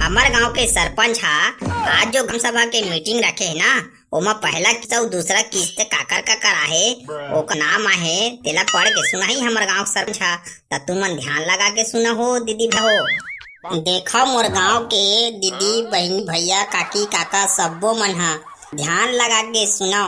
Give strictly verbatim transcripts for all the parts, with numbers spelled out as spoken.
हमर गांव के सरपंच हा आज जो ग्राम सभा के मीटिंग रखे हे ना, ओमा पहला किस्त अउ दूसरा किस्त काकर काकर आहे, ओकर नाम आहे, तेला पढ़ के सुनाही हमर गांव के सरपंच हा। त तुमन ध्यान लगा के सुना हो दीदी हो। देखो मोर गांव के दीदी, बहिनी, भैया, काकी, काका, सब्बो मन हा ध्यान लगा के सुनो।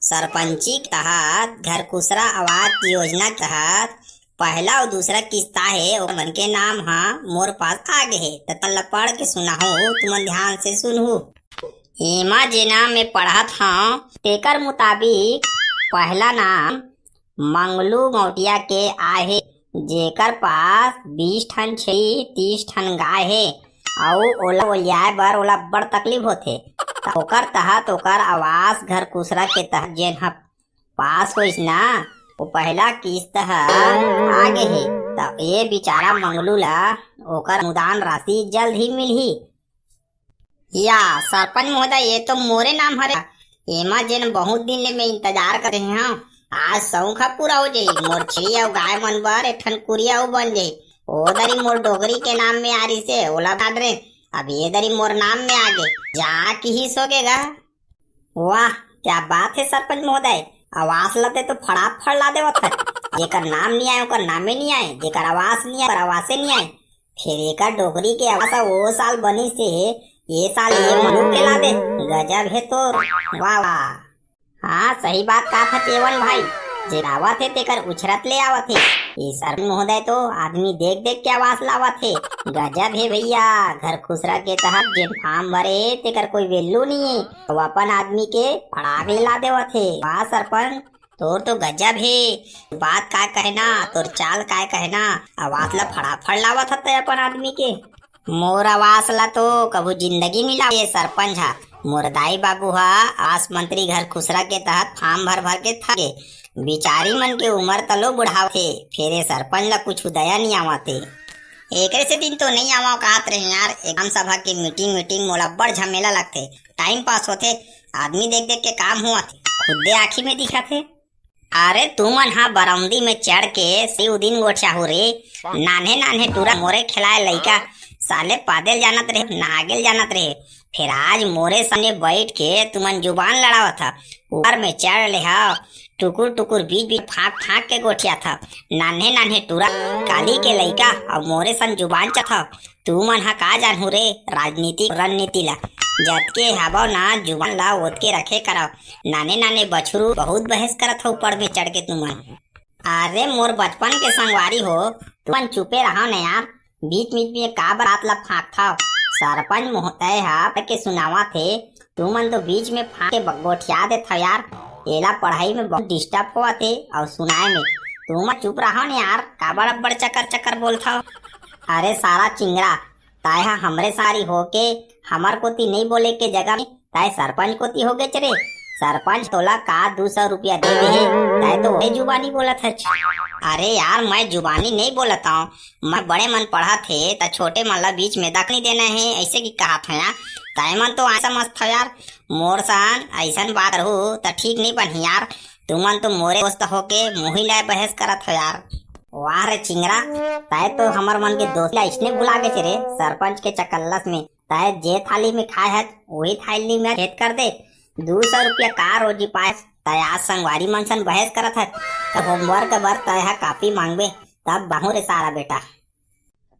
सरपंची के तहत घर कुसरा आवास योजना के तहत पहला अउ दूसरा किस्त आहे, ओकर मन के नाम हा मोर पास आ गे हे। त तन ला पढ़ के सुनाहूं, तुमन ध्यान से सुनहू। एमा जेना मैं पढ़त हंव, तेकर मुताबिक पहला नाम मंगलू मौटिया के आहे, जेकर पास बीस ठन छेरी, तीस ठन गाय हे, अउ ओला ओलियाए बर ओला बड़ तकलीफ होथे। त ओकर तहत ओकर आवास घर कुसरा के तहत जेन ह पास होइस ना, वो पहला किस्त ह आ गे हे। त ए बिचारा मंगलू ला ओकर अनुदान राशि जल्द ही मिलही। या सरपंच महोदय, ये तो मोरे नाम हरे। एमा जेन बहुत दिन ले मैं इंतजार करे हंव, आज शौक ह पूरा हो जाही। मोर छेरी अउ गाय मन बर एक ठन कुरिया अउ बन जाही। ओ दरी मोर डोकरी के नाम में आ रिसे, ओला काट रे, अब ये दरी मोर नाम में आ गे, जा किहिस होगे गा। वाह, क्या बात है सरपंच महोदय, आवास ला ते तो फड़ाफड़ ला देवत है। जेकर नाम नहीं आए, ओकर नामे नहीं आए, जेकर आवास नहीं आए, ओकर आवासे नहीं आए। फिर एकर डोकरी के आवास ओ साल बनिस हे, ये साल ये मनु के ला दे, गजब है तोर। वाह, वाह। हाँ, सही बात कहा था चेवन भाई, जे आवत हे तेकर उछरत ले आवत हे। ये सरपंच महोदय तो आदमी देख देख के आवास लावत हे। गजब हे भैया, घर खुसरा के तहत जेन form भरे हे, तेकर कोई value नहीं है, वो अपन आदमी के फड़ाक ले ला देवत हे। वाह सरपंच, तोर तो गजब हे, बात काय कहे ना, तोर चाल काय कहे ना, आवास ला फड़ाफड़ लावत हत अपन आदमी के। मोर आवास ला तो कभू जिंदगी नइ लावे ये सरपंच हा। मोर दाई बाबू हा आवास मंत्री घर खुसरा के तहत form भर भर के थक गे। बिचारी मन के उमर तलो बुढ़ावथे, फेर ये सरपंच ला कुछ दया नइ आवत हे। एकरे से दिन तो नइ आवा कहत रहे यार, एक ग्राम सभा के मीटिंग मीटिंग मोला बड़ झमेला लगथे, time pass होथे, आदमी देख देख के काम होवत हे, खुदे आँखी में दिखत हे। अरे तुमन हा बरौंदी में चढ़ के शिव दिन गोठियाहू रे, नान्हे नान्हे टूरा मोरे खिलाए लइका, साले पादेल जानत रहे, नागेल जानत रहे, फिर आज मोरे सामने बैठ के तुमन जुबान लड़ावत हा, ऊपर में चढ़ ले हा, टुकुर टुकुर बीच बीच फांक फांक के गोठियात हा, नान्हे नान्हे टूरा काली के लइका अउ मोरे सन जुबान चथा। तुमन हा का जानहू रे राजनीतिक रणनीति ला, जतके हवव ना जुबान ला ओतके रखे करव, नाने नाने बछरू बहुत बहस करत हव ऊपर में चढ़ के तुमन। अरे मोर बचपन के संगवारी हो, तुमन चुपे रहो न यार, बीच बीच में का बात ला फांकथव? सरपंच महोदय हा पढ़ के सुनावत हे, तुमन तो बीच में फांक के ब-, गोठिया देथव यार, एला पढ़ाई में बहुत disturb होवत हे अउ सुनाए में। तुमन चुप रहो न यार, काबर अब्बड़ चकर चकर बोलथव? अरे सारा चिंगरा, ताय हा हमरे सारी होके हमर कोती नइ बोले के जगह में ताय सरपंच कोती हो गेच रे। सरपंच तोला का दू सौ रुपया दे दे हे, ताय तो ओहे जुबानी बोलत हच। अरे यार, मैं जुबानी नइ बोलत हंव, मैं बड़े मन पढ़त हे, त छोटे मन ला बीच में दखनी देना हे, ऐसे की कहत हंव यार। ताय मन तो ऐसा मस्त हो यार, मोर सन ऐसन बात रहू त ठीक नइ बनही यार। तुमन तो मोरे दोस्त होके मुही लाए बहस करत हो यार। वाह रे चिंगरा, ताय तो हमर मन के दोस्ती ला इसने भुला गेच रे, सरपंच के चकल्लस में। ताय जे थाली में खाए हच, वही थाली में छेद कर दे। दू सौ रुपया का रोजी पाए, ताय आज संगवारी मन सन बहस करत हच। त homework बर ताय हा copy मांगबे, तब बाहू रे सारा बेटा।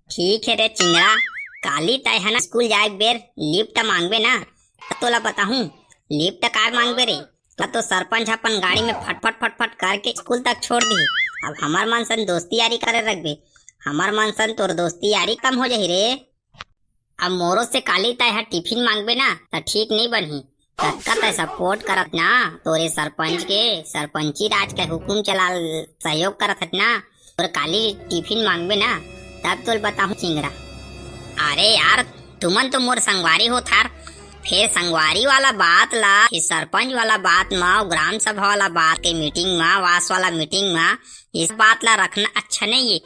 ठीक हे रे चिंगरा, काली ताय हा ना स्कूल जाए के बेर lift मांगबे ना, त तोला बताहूं, lift का मांगबे रे? त तो सरपंच अपन गाड़ी में फटफट फटफट करके स्कूल तक छोड़ दी। अब हमर मन सन दोस्ती यारी करे रखबे, हमर मन सन तोर दोस्ती यारी कम हो जाही रे। अब मोरो से काली ताय हा टिफिन मांगबे ना, त ठीक नइ बनही। कतका ताय support करत ना तोरे सरपंच के, सरपंची राज के हुकुम चला सहयोग करत हत ना, तोर काली टिफिन मांगबे ना, तब तोल बताहूं चिंगरा। अरे यार, तुमन तो मोर संगवारी हो थार, फेर संगवारी वाला बात ला, फिर सरपंच वाला बात मा, ग्राम सभा वाला बात के मीटिंग मा, वास वाला मीटिंग मा, इस बात ला रखना अच्छा नहीं है।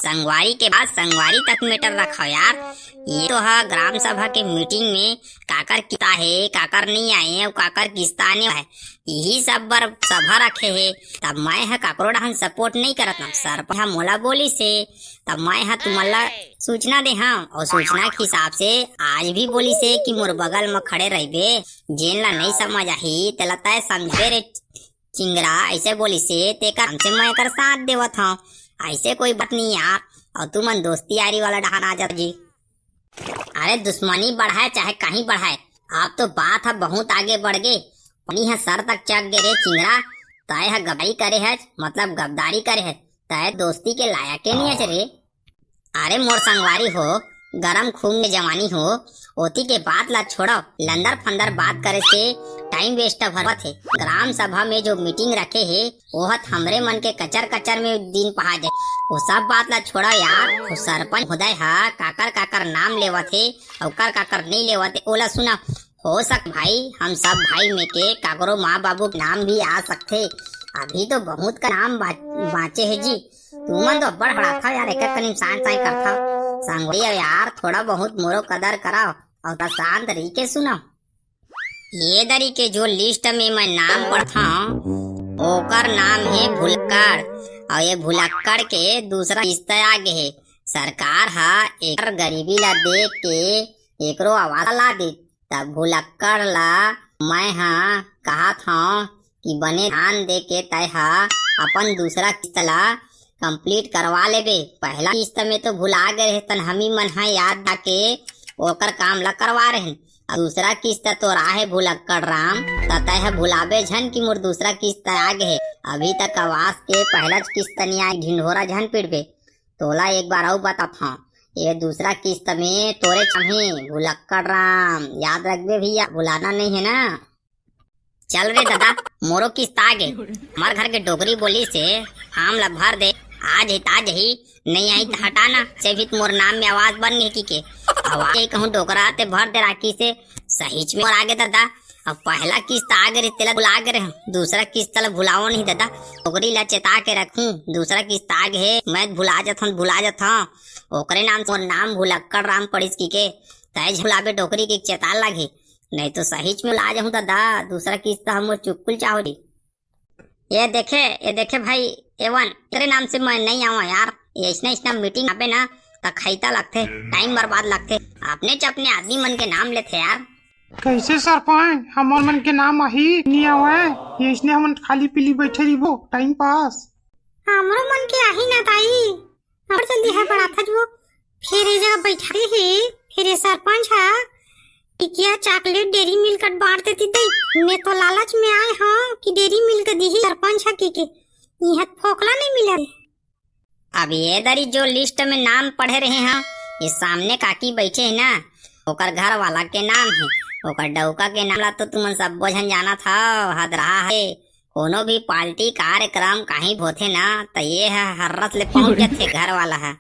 संगवारी के बात संगवारी तक matter रखव यार। ये तो ह ग्राम सभा के meeting में काकर किस्ता हे, काकर नहीं आए अउ काकर किस्ता नहीं है, यही सब बर सभा रखे हे। तब मैं ह काकरो डहन support नहीं करत हूँ। सरपंच ह मोला बोलिस हे, तब मैं ह तुमन ला सूचना दे हव अउ सूचना के हिसाब से आज भी बोलिस हे कि मोर बगल म खड़े रहिबे, जेन ला नहीं समझ आही तेला तय समझबे रे चिंगरा, ऐसे बोलिस हे, तेकर नाम से मैं एकर साथ देवत हव। ऐसे कोई बात नहीं यार, अउ तुमन दोस्ती यारी वाला डहान आ जात जी। अरे दुश्मनी बढ़ाए चाहे कहीं बढ़ाए, अब तो बात ह बहुत आगे बढ़ गे। पानी ह सर तक चढ़ गे रे चिंगरा, तय ह गद्दारी करे हच, मतलब गद्दारी करे हच, तय दोस्ती के लायक के नहीं हच रे। अरे मोर संगवारी हो, गरम खून में जवानी हो, ओती के बात ला छोड़व, लंदर फंदर बात करे से time waste भरत हे। ग्राम सभा में जो meeting रखे हे, ओहत हमरे मन के कचर कचर में दिन पहा जाए। वो सब बात ला छोड़व यार, वो सरपंच महोदय ह काकर काकर नाम लेवत हे, अउ काकर काकर नहीं लेवत हे, ओला सुना। हो सक भाई, हम सब भाई में के काकरो माँ बाबू के नाम भी आ सकथे। अभी तो बहुत का नाम बा-, बाँचे हे जी। तुमन तो अब्बड़ हड़ाथव यार, एक एक कनी साँय साँय करथव। संगवारी यार, थोड़ा बहुत मोरो कदर करव अउ थोड़ा शांत रही के सुनव। ये दरी के जो list में मैं नाम पढ़थव, ओकर नाम हे भुलक्कड़, अउ ये भुलक्कड़ के दूसरा किस्त आ गे हे। सरकार ह एकर गरीबी ला देख के एकरो आवास ला दे। तब भुलक्कड़ ला मैं ह कहत हव कि बने ध्यान दे के तय ह अपन दूसरा किस्त ला complete करवा लेबे। पहला किस्त में तो भुला गए रहे, तन हमी मन ह याद आके ओकर काम ला करवा रहेन। अब दूसरा किस्त तो राहे भुलक्कड़ राम, त तय ह भुलाबे झन कि मोर दूसरा किस्त आ गे हे। अभी तक आवास के पहला किस्त नहीं आए, ढिंढोरा झन पिटबे। तोला एक बार अउ बताथव, ये दूसरा किस्त में तोरे चाहे भुलक्कड़ राम, याद रखबे भैया, भुलाना नहीं है ना। चल रे दादा, मोरो किस्त आ गे। हमार घर के डोकरी बोलिस हे, form ला भर दे, आ जाही त आ जाही, नहीं आही त हटा ना, से भी त मोर नाम में आवास बन गे कि के। आवास ये कहूँ डोकरा ते भर दे राखिस हे, सहीच में मोर आ गे दादा। अब पहला किस्त आ गे रहे, तेला भुला गे रहे, दूसरा किस्त ला भुलाओ नहीं दादा, डोकरी ला चेता के रखूं, दूसरा किस्त आ गे हे, मैं भुला जाथव, भुला जाथव, ओकरे नाम से मोर नाम भुलक्कड़ राम पड़िस कि के, तय झन भुलाबे डोकरी के चेता लागे। नहीं तो सहीच में ला जाहूं दादा, दूसरा किस्त ह मोर चुक्कुल चाहो जी। ये देखे, ये देखे भाई एवन, तेरे नाम से मैं नहीं आवा यार। ये इसने इसने meeting आबे ना, त खैता लगथे, time बर्बाद लगथे। अपने च अपने आदमी मन के नाम लेथे यार। कैसे सरपंच, हमर मन के नाम आही नहीं आवे? ये इसने हमन खाली पीली बैठे रहिबो, time pass। हमरो मन के आही ना दाई। अब्बड़ जल्दी हड़बड़ाथस वो। फिर ये जगह बैठा हे, फिर ये सरपंच ह टिकिया chocolate Dairy Milk बांट देती दई। मैं तो लालच में आए हव कि Dairy Milk दिही सरपंच ह कि के। इहाँ फोकला नहीं मिले। अब ये दरी जो list में नाम पढ़े रहे हव, ये सामने काकी बैठे हे ना, ओकर घर वाला के नाम हे, ओकर डौका के नाम ला तो तुमन सब्बो झन जानत हव, हदरहा हे। कोनो भी party कार्यक्रम कहीं होथे ना, त ये ह हर्रस ले पहुंच जथे घर वाला ह।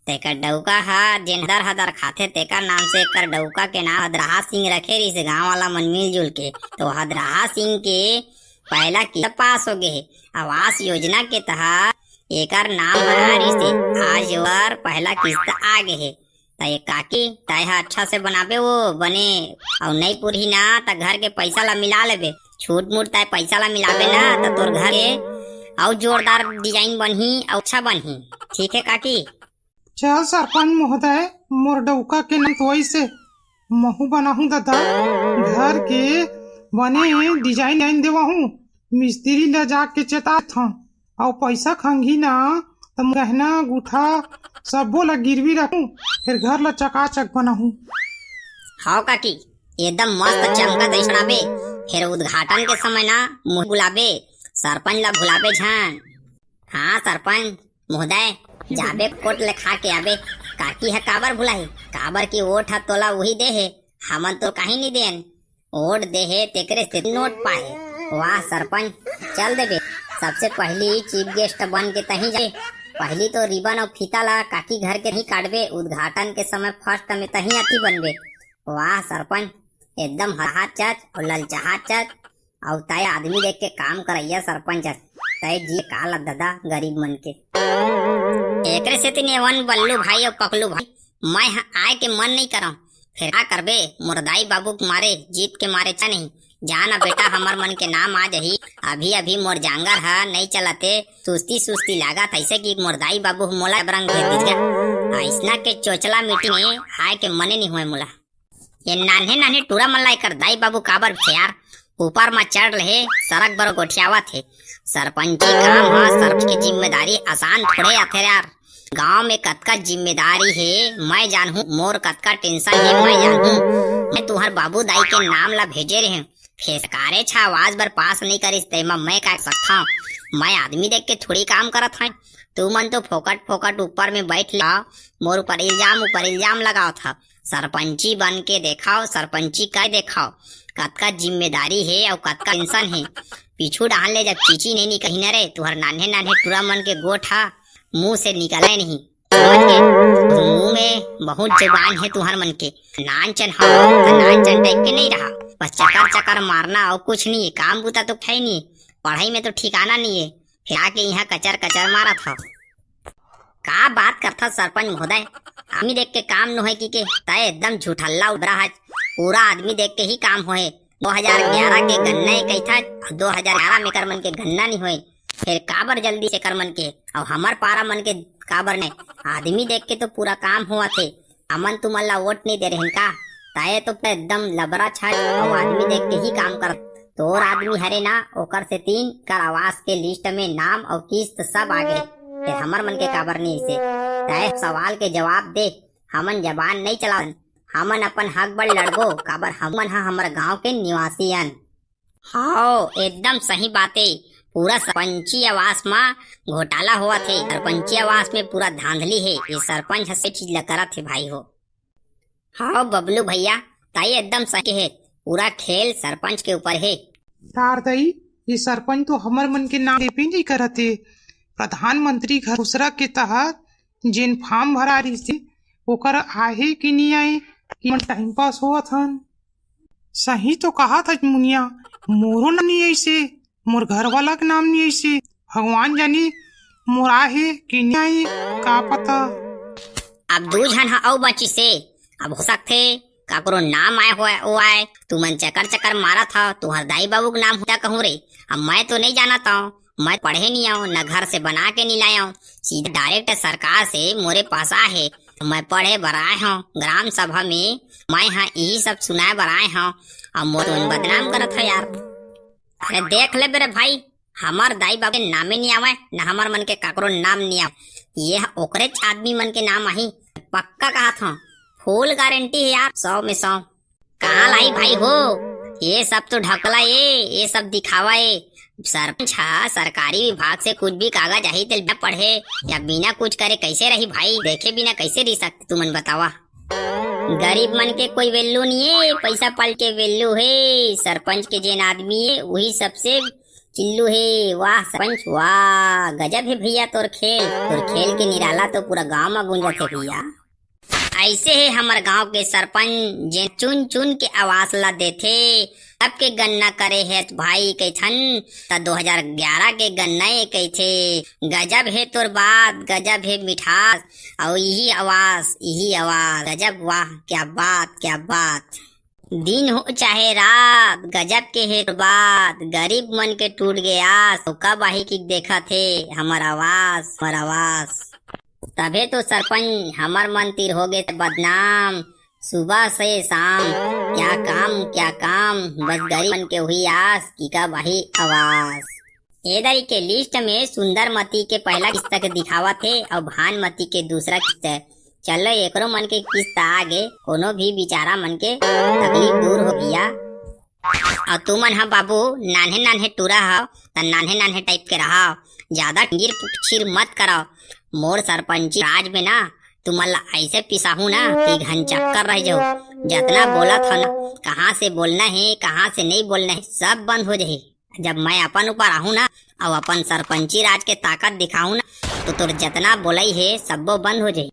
तेकर डौका ह जेन हदर हदर खाथे, तेकर नाम से एकर डौका के नाम हदरहा सिंह रखे रिहिस गांव वाला मन मिलजुल के। तो हदरहा सिंह के पहला किस्त पास हो गे हे। आवास योजना के तहत एकर नाम ह रिहिस हे। आज ओकर पहला किस्त आ गे हे। त ये काकी, तय ह अच्छा से बनाबे वो बने, अउ नई पुरही ना त घर के पैसा ला मिला लेबे। छूट मूट तय पैसा ला मिलाबे ना त तोर घर के अउ जोरदार design बनही अउ अच्छा बनही। ठीक हे काकी? चल सरपंच महोदय, मोर डौका के नाम तो वैसे महू बनाहूं दादा, घर के बने design design देवाहूं, मिस्त्री ला जाके चेताथंव। अउ पैसा खंगी ना, त गहना गुठा सब्बो ला गिरवी रखूं, फिर घर ला चकाचक बनाहूं। हव काकी, एकदम मस्त चमका दई छोड़ाबे। फिर उद्घाटन के समय ना मुँह बुलाबे, सरपंच ला भुलाबे झन। हाँ सरपंच महोदय, जाबे कोट ले खा के आबे। काकी ह काबर भुलाही, काबर कि वोट ह तोला उही दे हे, हमन तो कहीं नहीं देन। वोट दे हे, तेकरे से नोट पाए। वाह सरपंच, चल देबे। सबसे पहली chief guest बन के तहीं जाबे। पहली तो ribbon अउ फीता ला काकी घर के ही काटबे। उद्घाटन के समय first में तहीं अथी बनबे। वाह सरपंच, एकदम हरहात चच अउ ललचाहात चच, अउ तय आदमी देख के काम करैया सरपंच अस। तय जी काल दादा गरीब मन के। एकरे सेती नेवन बल्लू भाई अउ पकलू भाई, मैं ह आए के मन नइ करंव। फेर का करबे, मोर दाई बाबू के मारे, जीत के मारे चा नहीं। जा ना बेटा, हमर मन के नाम आ जही। अभी अभी मोर जांगर ह नइ चलत हे, सुस्ती सुस्ती लागत, अइसे कि मोर दाई बाबू ह मोला बरंग भेज दीजिए। अइसना के चोचला मीटिंग में आए के मने नइ होय मोला। ये नान्हे नान्हे टूरा मन ला एकर दाई बाबू काबर भेजे यार? ऊपर म चढ़ ले हे, सरक बर गोठियावत हे। सरपंची काम ह, सरपंच के जिम्मेदारी आसान थोड़े आथे यार। गांव में कतका जिम्मेदारी हे, मैं जानहूं, मोर कतका टेंशन हे, मैं जानहूं। मैं तुहर बाबू दाई के नाम ला भेजे रेहेंव, फेर सरकारेच ह आवास बर पास नइ करिस, तेमा मैं का कर सकथंव? मैं आदमी देख के थोड़ी काम करत हंव। तुमन तो फोकट फोकट ऊपर में बइठ ला, मोर ऊपर इल्जाम ऊपर इल्जाम लगावत हव। सरपंची बन के देखाव, सरपंची कर देखाव, कतका जिम्मेदारी हे अउ कतका टेंशन हे। पीछू डहान ले जब चीची नइ निकलही न रे, तुहर नान्हे नान्हे टूरा मन के गोठ ह मुंह से निकले नहीं। समझ गे? मुंह में बहुत जुबान हे तुहर मन के। नानचन हव त नानचन टाइप के नइ रहा, बस चकर चकर मारना अउ कुछ नहीं हे। काम बुता तो है नहीं, पढ़ाई में तो ठिकाना नहीं हे, फेर आके इहां कचर कचर मारत हव। का बात करथस सरपंच महोदय? आदमी देख के काम नोहय कि के? तय एकदम झूठल्ला उबरा हच। पूरा आदमी देख के ही काम होहे। दो हजार ग्यारह के गन्ना ए कहिथच, अउ दो हजार ग्यारह में एकर मन के गन्ना नइ होय। फेर काबर जल्दी से एकर मन के, अउ हमर पारा मन के काबर नइ? आदमी देख के तो पूरा काम होवत हे। हमन तुमन ला वोट नइ दे रहेन का? तय तो एकदम लबरा छच, अउ आदमी देख के ही काम कर। तोर आदमी हरे ना, ओकर सेती एकर आवास के लिस्ट में नाम अउ किस्त सब आ गे। फेर हमर मन के काबर नइ अइसे? तय सवाल के जवाब दे। हमन जबान नइ चलावन, हमन अपन हक बर लड़बो, काबर हमन ह हमर गांव के निवासी अन। हाव, एकदम सही बात ए। पूरा सरपंची आवास म घोटाला होवत हे। सरपंची आवास में पूरा धांधली हे। ये सरपंच ह से चीज ल करत हे भाई हो। हाव बबलू भैया, तय एकदम सही हे। पूरा खेल सरपंच के ऊपर हे। यार दाई, ये सरपंच तो हमर मन के नाम लेबे नइ करत हे। प्रधानमंत्री घर घोसरा के तहत जेन फॉर्म भरा रहिस हे, ओकर आहे कि नइ आए, कि मन टाइम पास होवत हन। सही तो कहत हच मुनिया, मोरो नाम नइ अइसे, मोर घर वाला के नाम नइ अइसे। भगवान जानी मोर आहे कि नइ आए, का पता। अब दू झन ह अउ बचिस हे। अब हो सकथे काकरो नाम आए होय, ओ आए। तुमन चकर चकर मारत हव, तुहर दाई बाबू के नाम होता कहूं रे। अब मैं तो नइ जानत हंव, मैं पढ़े नइ आंव, न घर से बना के नइ लाय आंव। सीधा डायरेक्ट सरकार से मोरे पास आहे। मैं पढ़े बर आय हंव ग्राम सभा में, मैं ह इही सब सुनाय बर आय हंव। अब मोर तुमन बदनाम करत हव यार। अरे देख ले बे रे भाई, हमर दाई बाबू के नामे नइ आवय, न हमर मन के काकरो नाम नइ आवय। ये ह ओकरेच आदमी मन के नाम आही, पक्का कहत हंव, फुल गारंटी हे यार, सौ में सौ। कहाँ लाई भाई हो, ये सब तो ढकला ए, ये सब दिखावा ए। सरपंच ह सरकारी विभाग से कुछ भी कागज आही तेल बिना पढ़े या बिना कुछ करे कइसे रही भाई? देखे बिना कइसे रहि सकथे तुमन बतावा? गरीब मन के कोई value नइ ए, पइसा पाल के value हे। सरपंच के जेन आदमी ए उही सबसे चिल्लू हे। वाह सरपंच वाह, गजब हे भैया तोर खेल, तोर खेल के निराला तो पूरा गांव म गूंजत हे भैया। अइसे हे हमर गांव के सरपंच, जेन चुन चुन के आवास ला देथे। सबके गन्ना करे हे भाई कहिथन, त दो हजार ग्यारह के गन्ना ए कहिथे। गजब हे तोर बात, गजब हे मिठास, अउ इही आवास, इही आवास, गजब, वाह, क्या बात, क्या बात। दिन हो चाहे रात, गजब के हे बात, गरीब मन के टूट गे आस, अउ कब आही कि देखत हे हमर आवास, हमर आवास। तभे तो सरपंच हमर मन तीर हो गे बदनाम। सुबह से शाम क्या काम, क्या काम, बस गरीब मन के उही आस कि कब आही आवास। ए दरी के लिस्ट में सुंदरमती के पहला किस्त के दिखावत हे अउ भानमती के दूसरा किस्त। चलो एकरो मन के किस्त आ गे, कोनो भी बेचारा मन के तकलीफ दूर हो गया। अउ तुमन ह बाबू नान्हे नान्हे टूरा हव, त नान्हे नान्हे टाइप के रहव, ज्यादा टिंगिर पुकछिर मत करव। मोर सरपंची राज में ना तुमन ला अइसे पिसाहूं ना कि घन चक्कर रह जाहू। जतना बोलत हव ना, कहाँ से बोलना हे, कहाँ से नइ बोलना हे, सब बंद हो जाही। जब मैं अपन ऊपर आहूं ना, अउ अपन सरपंची राज के ताकत दिखाहूं ना, तो तोर जतना बोलई हे, सब्बो बंद हो जाही।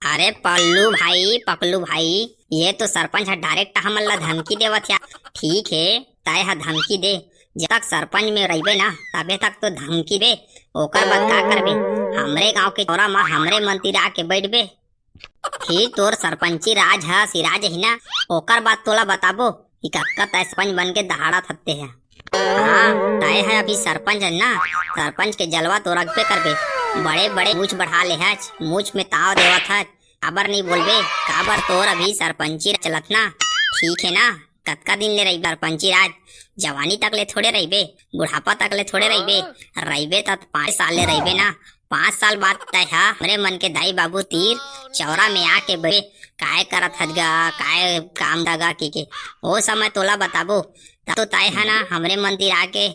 अरे पल्लू भाई, पकलू भाई, ये तो सरपंच ह direct हमन ला धमकी देवत हे। ठीक हे, तय ह धमकी दे, जब तक सरपंच में रहिबे ना, तबे तक तो धमकी बे। ओकर बाद का करबे? हमरे गांव के चौरा म हमरे मन तीर आके बैठबे। फिर तोर सरपंची राज ह सिरा जही ना, ओकर बाद तोला बताबो कि कतका तय सरपंच बन के दहाड़त हत्ते है। हाँ, तय है अभी सरपंच है ना, सरपंच के जलवा तो रखबे करबे। बड़े बड़े मूछ बढ़ा ले हच, मूछ में ताव देवत हच। काबर नहीं बोलबे? काबर तोर अभी सरपंची चलत ना, ठीक है ना? कतका दिन ले रही सरपंची राज? जवानी तक ले थोड़े रहिबे, बुढ़ापा तक ले थोड़े रहिबे। रहिबे त पाँच साल ले रहिबे ना। पाँच साल बाद तय हा हमरे मन के दाई बाबू तीर चौरा में आके बे, काय करत हदगा, काय काम दगा की के। ओ समय तोला बताबो। त तो तय हा ना हमरे मन तीर आके,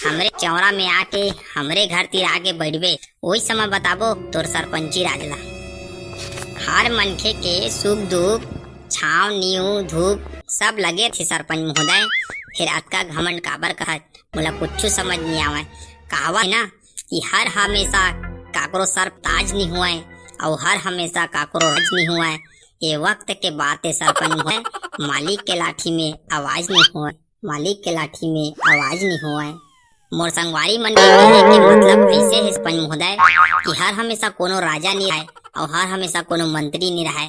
हमरे चौरा में आके, हमरे घर तीर आके बैठबे। ओई समय बताबो तोर सरपंची राज ला। हर मनखे के सुख दुख, छाव नीव धूप सब लगे थे सरपंच महोदय। फिर अतका घमंड काबर करत, मोला कुछु समझ नहीं आवय। कहावत है ना कि हर हमेशा काकरो सर ताज नहीं हुए, और हर हमेशा काकरो राज नहीं हुए। ये वक्त के बात है सरपंच महोदय, मालिक के लाठी में आवाज नहीं हुए। मालिक के लाठी में आवाज नहीं होवय। मोर संगवारी मन के कहे के मतलब ऐसे है सरपंच महोदय कि हर हमेशा कोनो राजा नहीं रहे और हर हमेशा कोनो मंत्री नहीं रहे।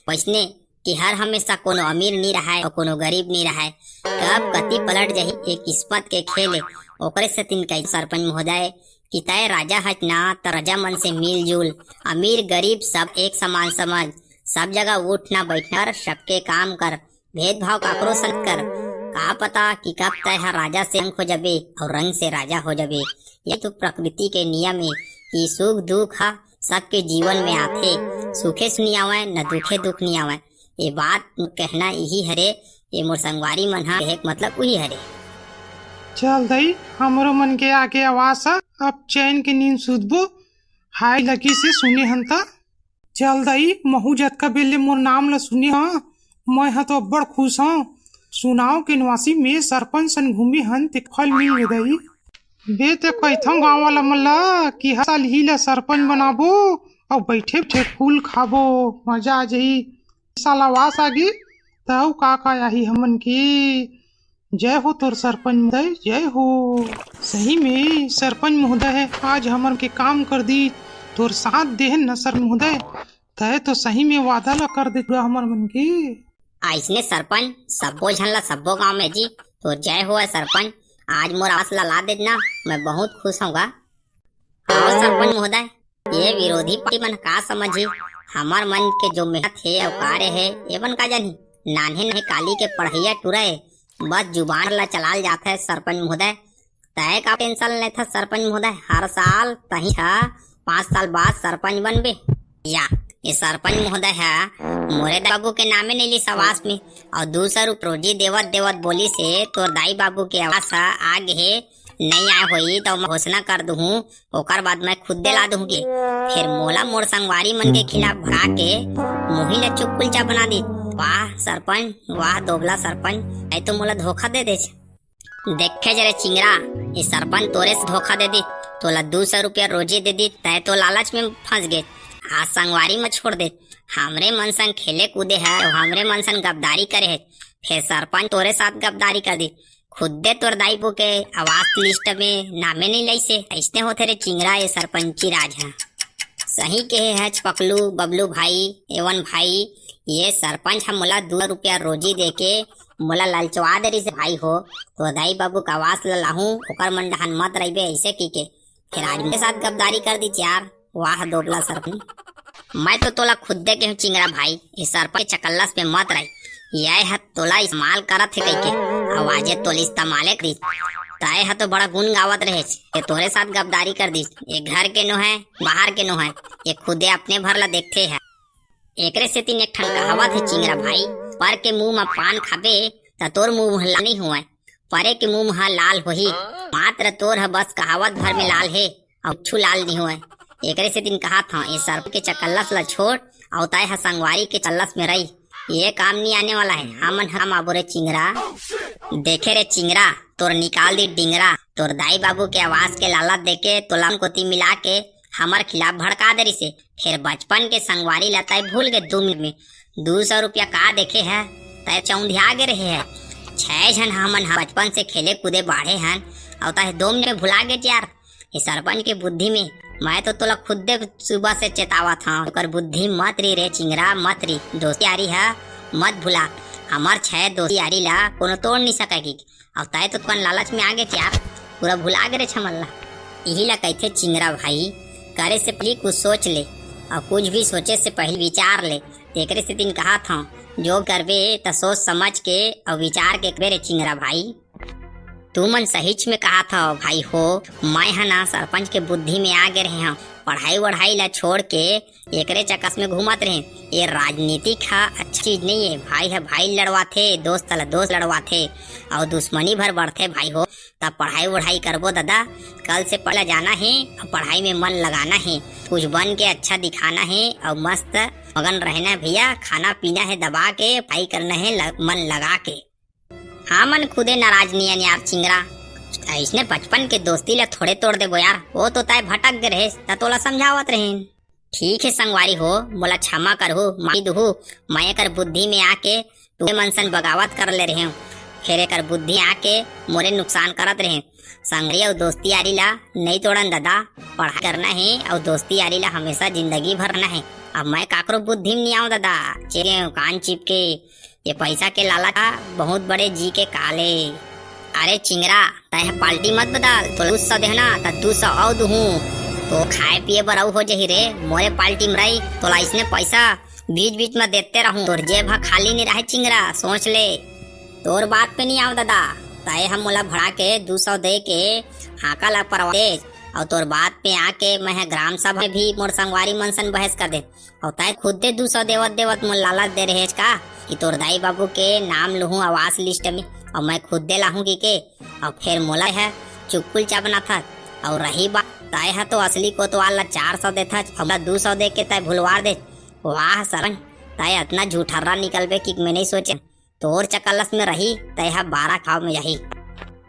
वैसने कि हर हमेशा कोनो अमीर नहीं रहे और कोनो गरीब नहीं रहे। कब कति पलट जाही, एक किस्मत के खेल है। ओकरे सेतिन कही सरपंच महोदय कि तय राजा हच ना, त राजा मन से मिलजुल, अमीर गरीब सब एक समान समझ, सब जगह उठना बैठना कर, सबके काम कर, भेदभाव काकरो से मत कर। का पता कि कब तय ह राजा से रंग हो जाबे और रंग से राजा हो जाबे। ये तो प्रकृति के नियम है कि सुख दुख ह सबके जीवन में आथे। सुखे सुनी आवय, न दुखे दुख नहीं आवय। ये बात कहना यही हरे, ये मोर संगवारी मन ह कहे के मतलब उही हरे। चल दई, हमरो मन के आगे आवास ह, अब चैन के नींद सुतबो। हाय लगी से सुने हन त। चल दई, महू जतका बेर ले मोर नाम ल सुने ह, मैं ह तो अब्बड़ खुश हंव। सुनाव के निवासी में सरपंच सन घूमे हन ते फल मिल गे दई। बे ते कहिथंव गांव वाला मन ल कि हर साल ही ल सरपंच बनाबो अउ बैठे बैठे फूल खाबो, मजा आ जाही। साल आवास आगे त अउ का का आही हमन के। जय हो तोर सरपंच महोदय, जय हो। सही में सरपंच महोदय है, आज हमर के काम कर दी, तोर साथ देहन न सरपंच महोदय, तय तो सही में वादा ला कर दे पूरा हमर मन के। अइसने सरपंच सब्बो झन ला सब्बो गांव में जी, तोर जय होवय सरपंच, आज मोर आस ला ला दे ना, मैं बहुत खुश हूँ गा। आओ सरपंच महोदय, ये विरोधी पार्टी मन का समझही? हमर मन के जो मेहनत हे अउ कार्य हे, एमन का जानही? नान्हे नान्हे काली के पढ़इया टुरा हे, बस जुबान ला चलाल जात हे सरपंच महोदय। तय का टेंशन लेथस सरपंच महोदय? हर साल तही ह पाँच साल बाद सरपंच बनबे। या, ये सरपंच महोदय ह मोरे दाई बाबू के नामे नइ लिस आवास में, अउ दू सौ रुपये रोजी देवत देवत बोलिस हे, तोर दाई बाबू के आवास ह आ गे हे, नइ आय होही त मैं घोषणा कर दूहूँ, ओकर बाद मैं खुदे ला दूहूँ के। फिर मोला मोर संगवारी मन के खिलाफ भड़का के मुही ला चुप कुलचा बना दी। वाह सरपंच, वाह दोगला सरपंच, ऐ तो मोला धोखा दे देच। देखे जरे चिंगरा, ये सरपंच तोरे से धोखा दे दी, तोला दू सौ रुपया रोजी दे दी, तय तो लालच में फंस गे, आज संगवारी में छोड़ दे। हमरे मन संग खेले कूदे है, हमरे मन संग गद्दारी करे है, फिर सरपंच तोरे साथ गद्दारी कर दी। खुदे तोर दाई बू के आवास लिस्ट में नामे नहीं लइसे। अइसने होथे रे चिंगरा, ये सरपंची राज ह। सही कहे हच पकलू, बबलू भाई, एवन भाई, ये सरपंच ह मोला दू रुपया रोजी देके मोला ललचवा दे रिहिस भाई हो। तोर दाई बाबू के आवास ल लाहूं, ओकर मन डहान मत रहिबे, अइसे कहिके। फिर आज मेरे साथ गद्दारी कर दी यार। वाह दोगला सरपंच। मैं तो तोला खुद दे के हूँ चिंगरा भाई, इस सरपंच के चकल्लस में मत रही। ये ह तोला इस्तेमाल करत हे कहिके, आवाजे तोला इस्तेमाले करी। तय ह तो बड़ा गुण गावत रहे, ये तोरे साथ गद्दारी कर दी। ये घर के नो है, बाहर के नो है, ये खुदे अपने भर ला देखते है। एकरे सेती एक ठन कहावत है चिंगरा भाई, पर के मुंह म पान खाबे त तोर मुंह ह लाल नहीं हुए, परे के मुंह ह लाल होही। मात्र तोर ह बस कहावत भर में लाल हे, अउ कुछु लाल नहीं हुए। एकरे सेती कहत हंव, ए सरपंच के चकल्लस ला छोड़, अउ तय ह संगवारी के चल्लस में रही। ये काम नहीं आने वाला है, हमन हम आबो रे चिंगरा। देखे रे चिंगरा, तोर निकाल दी डिंगरा, तोर दाई बाबू के आवास के लालच देके तोला कोती मिला के हमर खिलाफ भड़का दे रिसे। फिर बचपन के संगवारी ला तय भूल गे दू मिनट में। दू सौ रुपया का देखे है, तय चौंधिया गे रहे है। छह झन हमन ह बचपन से खेले कूदे बाढ़े हन, अउ तैं दो मिनट में भुला गेस यार। ये सरपंच के बुद्धि में, मैं तो तोला खुदे सुबह से चेतावत हंव, ओकर बुद्धि मत री रे चिंगरा, मत री। दोस्ती यारी ह मत भुला, हमर छह दोस्ती यारी ला कोनो तोड़ नहीं सकय कि। अउ तैं तो कोन लालच में आ गेस यार, पूरा भुला गे रे छमन ला। इही ला कहिथे चिंगरा भाई, करे से पहली कुछ सोच ले, अउ कुछ भी सोचे से पहली विचार ले। तेकरे सेती कहत हंव, जो करबे त सोच समझ के अउ विचार के करबे रे चिंगरा भाई। तुमन सहीच में कहत हव भाई हो, मैं ह ना सरपंच के बुद्धि में आ गे रहे हंव। पढ़ाई वढ़ाई ला छोड़ के एकरे चक्कर में घूमत रहे। ये राजनीतिक ह अच्छा चीज नहीं है। भाई ह भाई लड़वाथे, दोस्त ला दोस्त लड़वाथे, अउ दुश्मनी भर बढ़थे भाई हो। तब पढ़ाई वढ़ाई करबो दादा, कल से पढ़ाई ला जाना है अउ पढ़ाई में मन लगाना है। कुछ बन के अच्छा दिखाना है अउ मस्त मगन रहना है भैया। खाना पीना है दबा के, पढ़ाई करना है ल-, मन लगा के। हमन खुदे नाराज नइ अन यार चिंगरा, अइसने बचपन के दोस्ती ला थोड़े तोड़ देबो यार। वो तो तैं भटक गे रहेस, त तोला समझावत रहेन। ठीक है संगवारी हो, मोला क्षमा करहू, माफी दुहू। मैं एकर बुद्धि में आके तुमन सन बगावत कर ले रहेंव, फेर एकर बुद्धि आके मोरे नुकसान करत रहें। संगवारी अउ दोस्ती यारी ला नइ तोड़न दादा, पढ़ाई करना है अउ दोस्ती यारी ला हमेशा जिंदगी भर रखना है। अब मैं काकरो बुद्धि में नइ आंव दादा, चेरेंव कान चिपके। ये पैसा के लालच ह बहुत बड़े जी के काल ए। अरे चिंगरा, तैं ह पार्टी मत बदल, तोला दू सौ देहूं ना, त दू सौ अउ दुहूं। तो खाए पिए बर अउ हो जाही रे, मोरे पार्टी में रही, तोला अइसने पैसा बीच बीच में देते रहूं, तोर जेब ह खाली नइ रहे चिंगरा, सोच ले। तोर बात पे नइ आंव दादा, तैं ह मोला भड़ा के दू सौ दे के हाका ला परवा देस, अउ तोर बात पे आके मैं ह ग्राम सभा में भी मोर संगवारी मन सन बहस कर दे। अउ तैं खुदे दू सौ देवत देवत मोला लालच दे रहेस का कि तोर दाई बाबू के नाम लुहूं आवास लिस्ट में, अउ मैं खुदे लाहूं कि के, अउ फेर मोला ह चुगलखोर बनाथस। अउ रही बात, तैं ह तो असली कोतवाल ला चार सौ देथस, अउ मोला दू सौ दे के तैं भुलवा देस। वाह सरन, तैं अतना झूठर्रा निकलबे कि मैं नइ सोचेंव। तोर चकलस में रही, तैं ह बारह घाव में जाही।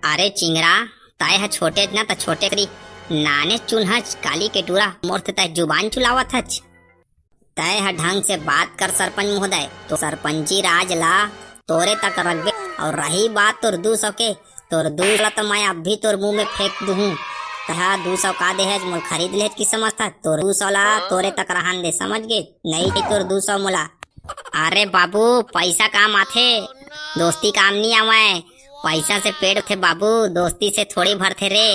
अरे चिंगरा, तैं ह छोटे ना त छोटे करी, नाने चुन हच, काली के टूरा, मोर से तैं जुबान चुलावत हच। तैं ह ढंग से बात कर सरपंच महोदय, तो सरपंची राज ला तोरे तक रखबे। अउ रही बात तोर दू सौ के, तोर दू सौ ला तो मैं अभी तोर मुंह में फेंक दुहूं। तैं ह दू सौ का देहेच, मोला खरीद लेहेच कि समझथस? तोर दू सौ ला तोरे तक रहन दे, समझ गे? नइ दे तोर दू सौ मोला। अरे बाबू, पैसा काम आथे, दोस्ती काम नइ आवय। पैसा से पेट भरथे बाबू, दोस्ती से थोड़ी भरथे रे।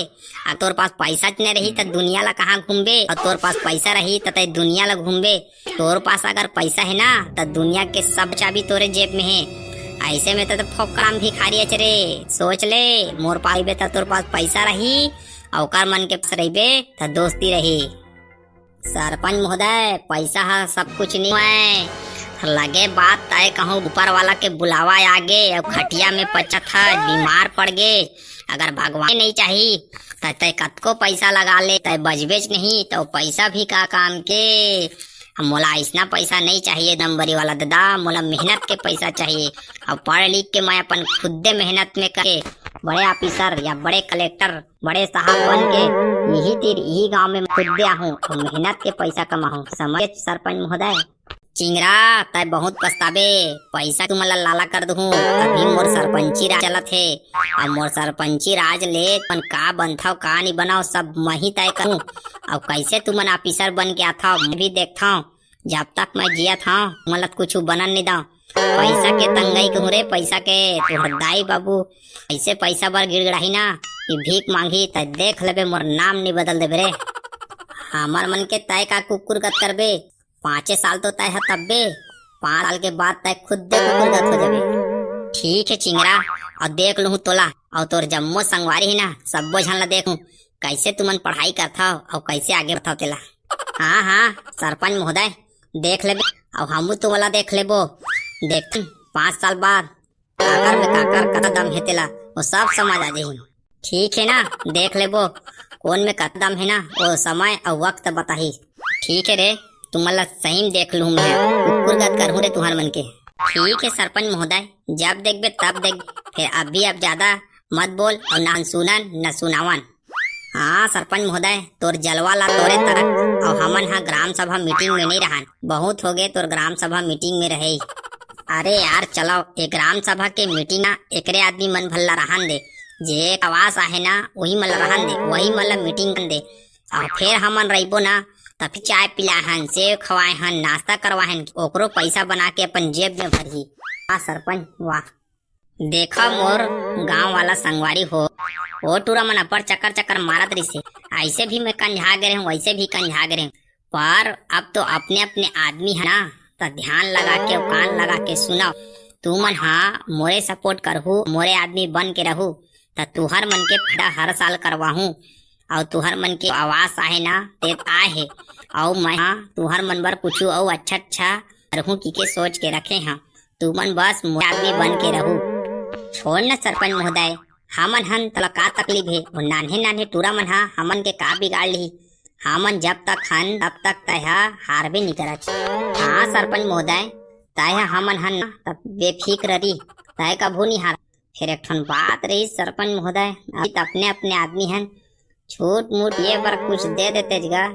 अगर तोर पास पैसा नइ रही त दुनिया ला कहाँ घूमबे, अउ तोर पास पैसा रही त तैं दुनिया ला घूमबे। तोर पास अगर पैसा हे ना, त दुनिया के सब चाबी तोरे जेब में हे। अइसे में त, त फोकट भिखारी अच रे। सोच ले, मोर पास रहिबे त तोर पास पैसा रही, अउ ओकर मन के पास रहिबे त दोस्ती रही। सरपंच महोदय, पैसा ह सब कुछ नइ होय। लगे बात तैं कहूं ऊपर वाला के बुलावा आ गे, अउ खटिया में पचत ह, बीमार पड़ गे। अगर भगवान नइ चाही, त तैं कतको पैसा लगा ले, तैं बचबेच नहीं, त पैसा भी का काम के? अब मोला अइसना पैसा नइ चाहिए, नंबरी वाला दादा, मोला मेहनत के पैसा चाहिए। अब पढ़ लिख के मैं अपन खुदे मेहनत में करके बड़े ऑफिसर या बड़े कलेक्टर, बड़े साहब बन के इही तीर, इही गांव में खुदे आहूं अउ मेहनत के पैसा कमाहूं। समझे सरपंच महोदय? चिंगरा, तैं बहुत पछताबे। पैसा तुमन ला लाला कर दुहूं। अभी मोर सरपंची राज चलत हे। अब मोर सरपंची राज ले तुमन का बनथव, का नइ बनव, सब मही तय करहूं। अब कइसे तुमन ऑफिसर बन के आथव, मैं भी देखथव। जब तक मैं जियत हंव, तुमन ला कुछु बनन नइ दंव। पैसा के तंगई कहूं रे, पैसा के। तोहर दाई बाबू अइसे पैसा बर गिड़गिड़ाही ना, कि भीख मांगही, तैं देख लेबे, मोर नाम नइ बदल देबे रे। हमर मन के तैं का कुकुर गत करबे? पांचे साल तो तैं ह तब्बे, पांच साल के बाद तैं खुदे कुकुर गत हो जाबे। ठीक हे चिंगरा, अउ देख लुहूं तोला, अउ तोर जम्मो संगवारी हे ना, सब्बो झन ला देखहूं, कइसे तुमन पढ़ाई करथव अउ कइसे आगे बढ़थव तेला। हां, हां, सरपंच महोदय, देख लेबे, अउ हमू तुमन ला देख लेबो। देखथन, पांच साल बाद काकर में काकर कतका दम हे तेला, वो सब समझ आ जाही। ठीक हे ना, देख लेबो, कोन में कतका दम हे ना, वो समय अउ वक्त बताही। ठीक हे रे, तुमन ला सही में देख लूं मैं, कुकुर गत करहूं रे तुहर मन के। ठीक हे सरपंच महोदय, जब देखबे तब देख, फेर अभी अब जादा मत बोल अउ ना सुनन न सुनावन। हां सरपंच महोदय, तोर जलवा ला तोरे तरक, अउ हमन ह ग्राम सभा मीटिंग में नइ रहन, बहुत होगे तोर ग्राम सभा मीटिंग में रहे। अरे यार, चलो, ये ग्राम सभा के मीटिंग ना, एकरे आदमी मन भर ला रहन दे। जे एक आवास आहे ना, वही मन ला रहन दे, वही मन ला मीटिंग करन दे। अउ फेर हमन रहिबो ना, त फिर चाय पिलाहन, सेव खवाए हन, नाश्ता करवाहन, ओकरो पैसा बना के अपन जेब में भरही। वाह सरपंच, वाह। देखा मोर गांव वाला संगवारी हो, वो टूरा मन अब्बड़ चक्कर चक्कर मारत रहिसे। ऐसे भी मैं कंझा गे रहेंव, वैसे भी कंझा गे रहेंव, पर अब तो अपने अपने आदमी है ना, त ध्यान लगा के, कान लगा के सुनव। तुमन हा मोरे सपोर्ट करहू, मोरे आदमी बन के रहू, त तुहर मन के फायदा हर साल करवाहूं। अउ तुहर मन के आवास आहे ना, ते आहे। अउ मैं हा तुहर मन बर कुछु अउ अच्छा अच्छा करहूं की के सोच के रखे हा। तुमन बस मोर आदमी बन के रहू। छोड़ न सरपंच महोदय, हमन हन, तोला का तकलीफ हे? वो नान्हे नान्हे टूरा मन हा हमन के का बिगाड़ लिही? हमन जब तक हन तब तक तय हा हारबे नी करच। हाँ सरपंच महोदय, तय हा हमन हन ना, तब बेफिक्र रही, तय कभू नी हार। फिर एक ठन बात रही सरपंच महोदय, अभी त अपने अपने आदमी हन, छूट मूट ये बर कुछ दे देते जगा,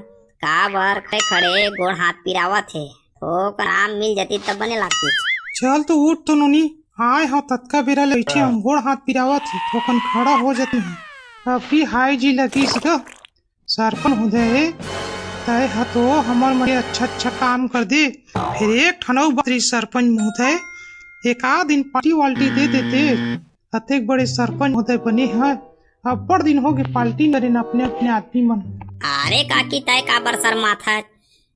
का बर खड़े खड़े गोड़ हाथ पिरावत हे, थोक आराम मिल जाती तब बने लागती। चल तो उठ तो नोनी, आए हो ततका बेरा ले बैठे हम, गोड़ हाथ पिरावत हे, थोकन खड़ा हो जाते हैं। अभी हाई जी लगी इसका सरपंच महोदय, तय ह तो हमर मन के अच्छा अच्छा काम कर दे। फिर एक ठन अउ बात रही सरपंच महोदय, एक आध दिन पार्टी वाल्टी दे देते। अतेक बड़े सरपंच महोदय बने हैं, अब्बड़ दिन हो गए पार्टी करे न अपने अपने आदमी मन। अरे काकी, तय काबर शर्माथस?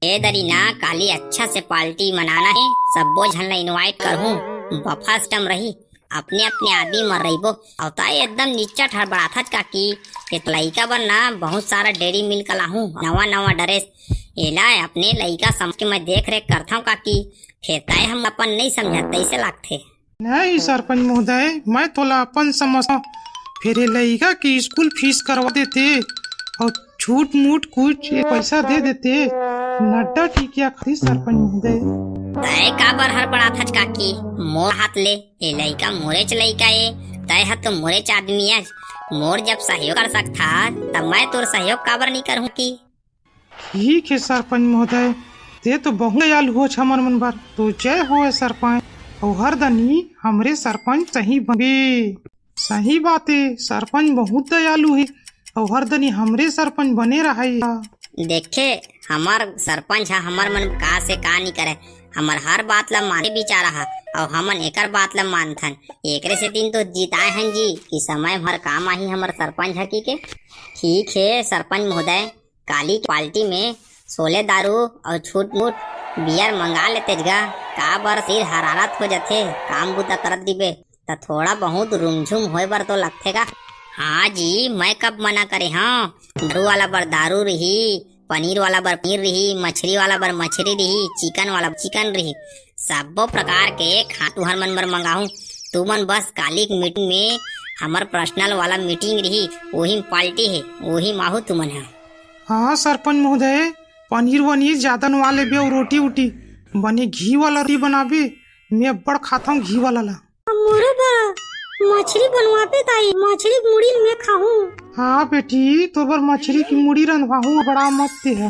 ए दरी ना, काली अच्छा से पार्टी मनाना हे, सब्बो झन ला इनवाइट करहूं, बफे सिस्टम रही, अपने अपने आदमी मन रहिबो। अउ तय एकदम निच्चट हड़बड़ाथस काकी, ये तो लइका बर ना बहुत सारा डेरी मिल्क लाहूं, नवा नवा ड्रेस, एला अपने लइका समझ के मैं देख रेख करथंव काकी, फेर तय हम अपन नइ समझत तइसे लागथे। नहीं सरपंच महोदय, मैं तोला अपन समझथंव। फेर ये लइका के स्कूल फीस करवा देते अउ छूट मूट कुछ ये पैसा दे देते, नड्डा टिकिया खातिर सरपंच महोदय। तय काबर हड़बड़ाथस काकी? मोर हाथ ले, ये लइका मोरेच लइका ए, तय ह तो मोरेच आदमी अस। मोर जब सहयोग कर सकथस, तब मैं तोर सहयोग काबर नी करहूं की? ठीक हे सरपंच महोदय, ते तो बहुत दयालु होच हमर मन बर, तो जय होय सरपंच, अउ हर दनी हमरे सरपंच सही बनबे। सही बात हे, सरपंच बहुत दयालु हे, अउ हर दनी हमरे सरपंच बने रहय। देखे, हमर सरपंच ह हमर मन का से का नी करे, हमर हर बात ला माने बिचारा ह, अउ हमन एकर बात ला मानथन। एकरे सेती तो जिताए हन जी कि समय हर काम आही हमर सरपंच ह की के। ठीक हे सरपंच महोदय, काली के पार्टी में सोले दारू अउ छूट मूट बियर मंगा लेते जगा, काबर सिर हरारत हो जाथे, काम बुता करत दिबे त थोड़ा बहुत रुमझुम होए बर तो लगथे गा। हाँ जी, मैं कब मना करे हंव? दारू वाला बर दारू रही, पनीर वाला बर पनीर रही, मछरी वाला बर मछरी रही, चिकन वाला चिकन रही, सब्बो प्रकार के खाना तुहर मन बर मंगाहूं। तुमन बस काली के मीटिंग में, हमर पर्सनल वाला मीटिंग रही, ओही में पार्टी हे, ओही में आहू तुमन ह। हाँ सरपंच महोदय, पनीर वनीर ज्यादा बनवा लेबे अउ रोटी उटी, बने घी वाला रोटी बनाबे, मैं अब्बड़ खाथंव घी वाला ला। मोरो बर मछरी बनवाबे दाई, मछरी के मुड़ी ल मैं खाहूं। हाँ बेटी, तोर बर मछरी की मुड़ी रंधवाहूं, बड़ा मस्त हे।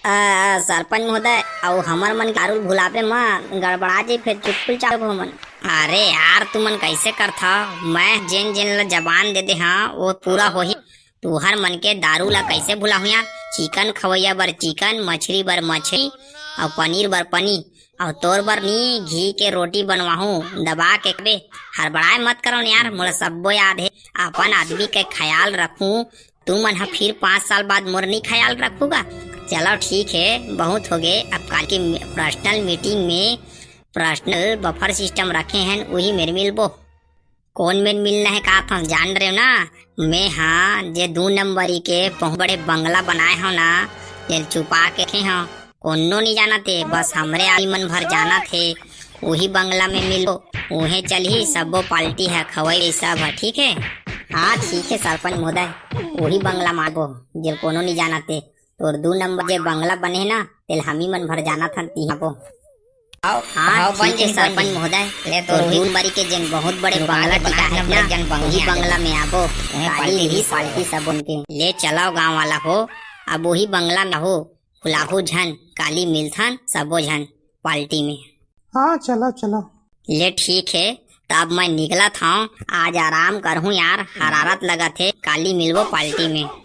आ, सरपंच महोदय, अउ हमर मन के दारू ल भुलाबे म गड़बड़ा जाई, फेर चुटकुल चाहबो हमन। अरे यार, तुमन कैसे करथव? मैं जेन जेन ला जबान दे दे हंव, वो पूरा होही। तुहर मन के दारू ला कैसे भुलाहूं यार? चिकन खवैया बर चिकन, मछरी बर मछरी, अउ पनीर बर पनीर, अउ तोर बर नी घी के रोटी बनवाहूं, दबा के खाबे। हड़बड़ाए मत करव न यार, मोला सब्बो याद हे। अपन आदमी के ख्याल रखहूं, तुमन ह फिर पाँच साल बाद मोर नी ख्याल रखहू गा। चलो ठीक हे, बहुत होगे। अब काली के पर्सनल मीटिंग में पर्सनल बफर सिस्टम रखे हन, उही मेर मिलबो। कोन मेर मिलना हे काहथंव, जान रहेव ना? मैं हा जे दू नंबरी के बहुत बड़े बंगला बनाए हंव ना, तेल छुपा के रखे हंव। कोनो नी जानत हे, बस हमरे आदमी मन भर जानत हे। उही बंगला में मिलबो, उहें चलही सब्बो पार्टी ह, खवई सब ह, ठीक हे? हाँ, ठीक हे सरपंच महोदय, उही बंगला में आबो, जेल कोनो नी जानत हे। तोर दू नंबर जे बंगला बने हे ना, तेल हमी मन भर जानत हन, तिहां आबो। हाँ, हाँ, ठीक हे सरपंच महोदय, ले तोर दू नंबरी के जेन बहुत बड़े बंगला टिका हे ना, उही बंगला में आबो, काली रही पार्टी सब बन के। ले चलव गाँव वाला हो, अब उही बंगला में हो, भुलाहू झन, काली मिलथन सबो झन पार्टी में। हाँ, चलो, चलो। ले ठीक हे, तब मैं निकलत हौं। आज आराम करहूँ यार, हरारत लगत हे, काली मिलबो पार्टी में।